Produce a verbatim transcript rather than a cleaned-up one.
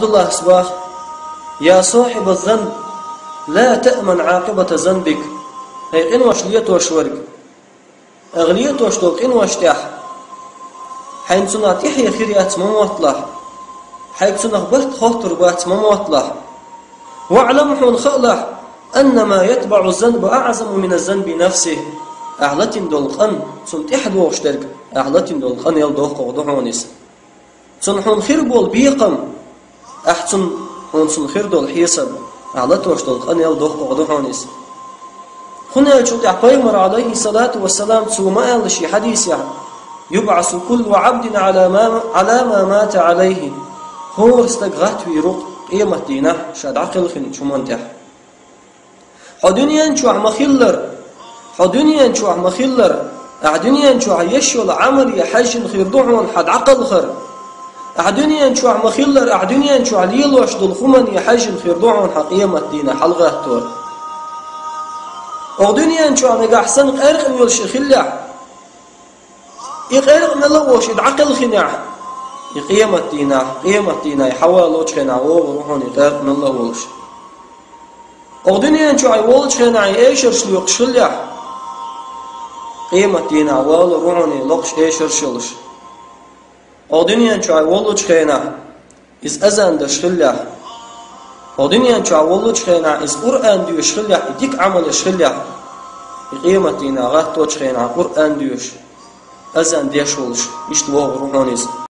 Аллахьас боху: «Я сахьибаз-занб, ла таъман Ӏакъибата занбик». ХӀай къинош летош верг, эгӀа летош долу къинош тӀехь хьайна цунах тӀаьхье хир яц ма мотталахь, хьайга цунах барт хоттур бац ма мотталахь. «ВаӀлам», хьуна хаалахь, «аннама ятбаӀу занба аӀзаму мина занби нафсих». Ахьа латийна долу къан, цунна тӀаьхьа догӀуш дерг, ахьа латийна долу къанел доккхагӀа ду хьуна иза. Цунна хьуна хир болу бекхам, ахьа цунна, хьуна цунна хир долу хьесап, ахьа латош долу къанел доккхагӀа ду хьуна иза. ХӀунда аьлча тӀехь пайхамар, Ӏалайхиссалату вассалам, цо ма аьлла шен хьадисехь: «ЮбӀасу куллу Ӏабдин Ӏала ма, Ӏала ма мата Ӏалайхи». ХӀора стаг гӀаттавийр ву-кх къематдийнахь ша дӀакхелхинчу хӀуманна тӀехь. Хьо дуьнен чохь ма-хиллара, хьо дуьнен чохь ма-хиллара, ахьа дуьнен чохь еш йолу Ӏамале хьаьжжина хир ду хьуна хьан дӀакхалхар. Ахьа дуьнен чохь ма-хиллара, ахьа дуьнен чохь лелош долу хӀумане хьаьжжина хир ду хьуна хьан къематдийнахь хьалагӀаттор. Оха дуьнен чохь нагахь санна къаьркъа воьлуш хиллехь, и къаьркъа мелла а волуш и дӀакхелхинехь, и къематдийнахь, къематдийнахь и хьавалочу хенахь вогӀур ву хьуна и къаьркъа мелла а волуш. Оха дуьнен чохь и волучу хенахь и эшарш лоькхуш хиллехь, къематдийнахь валур ву хьуна и локхуш эшарш йолуш. Оха дуьнен чохь и волучу хенахь иза азан деш хиллехь, оха дуьнен чохь волучу хенахь иза Къуръан доьшуш хиллехь, и дика Ӏамал еш хиллехь, и къематдийнахь гӀатточу хенахь Къуръан доьшуш, азан деш волуш, иштта вогӀур ву хьуна иза.